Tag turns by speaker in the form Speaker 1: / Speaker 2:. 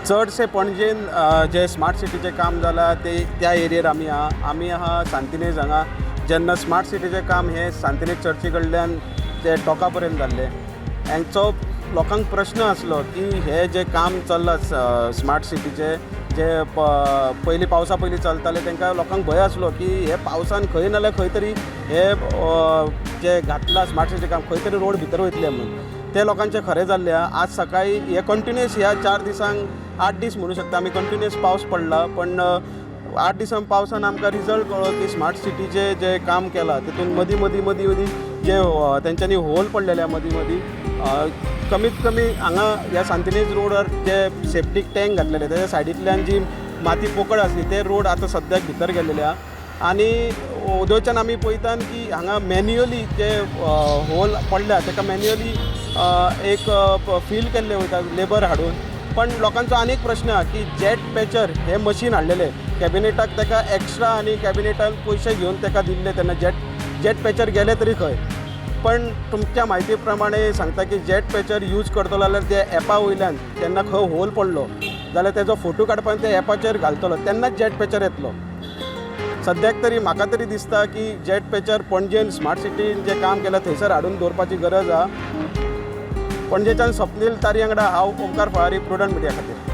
Speaker 1: चडशे पणजेन जे स्मार्ट सिटीचें काम जालां ते त्या एरियेर आमी आहा. आमी आहा सांतिनेज हांगा. जेन्ना स्मार्ट सिटीचें काम हें सांतिनेज चर्ची कडल्यान ते टोका पर्यंत जाल्लें, हांचो लोकांक प्रश्न आसलो की हें जें काम चल्लां स्मार्ट सिटीचें, जे पयलीं पावसा पयलीं चलतालें, तांकां लोकांक भंय आसलो की हे पावसान खंय ना जाल्यार खंय तरी हे जे घातलां स्मार्ट सिटी काम खंय तरी रोड भितर वयतले म्हणून. ते लोकांचें खरें जाल्लें आहा. आज सकाळीं हे कंटिन्युअस ह्या 4 दिसांक 8 दीस म्हणू शकता आमी कंटिन्युअस पावस पडला, पण 8 दिसां पावसान आमकां रिजल्ट कळ्ळो की स्मार्ट सिटीचें जें काम केलां तितून मदीं मदीं मदीं मदीं जे तेंच्यांनी होल पडलेले आहा मदीं मदीं. कमीत कमी हांगा ह्या सांतिनेज रोडार जे सेप्टीक टँक घातलेले तेज्या सायडींतल्यान जी माती पोकळ आसली ते रोड आतां सद्याक भितर गेल्लेले आहा. आनी ओदोच्यान आमी पळयतात की हांगा मॅन्युअली जे होल पडल्या ताका मॅन्युअली एक फील केल्ले वयता लेबर हाडून. पण लोकांचो आनी एक प्रश्न आहा की जेट पॅचर हे मशीन हाडलेले कॅबिनेटाक ताका एक्स्ट्रा आनी कॅबिनेटान पयशे घेवन ताका दिल्ले तेन्ना जेट पॅचर गेले तरी खंय? पण तुमच्या म्हायती प्रमाणे सांगता की जेट पॅचर यूज करतलो जाल्यार ते एपा वयल्यान तेन्ना खंय होल पडलो जाल्यार तेजो फोटो काडपाक ते एपाचेर घालतलो तेन्नाच जेट पॅचर येतलो. सद्याक तरी म्हाका तरी दिसता की जेट पॅचर पणजेन स्मार्ट सिटीन जें काम केलां थंयसर हाडून दवरपाची गरज आहा. पणजेच्यान स्वप्नील तारी वांगडा हांव ओंकार फळारी, प्रुडंट मिडिया खातीर.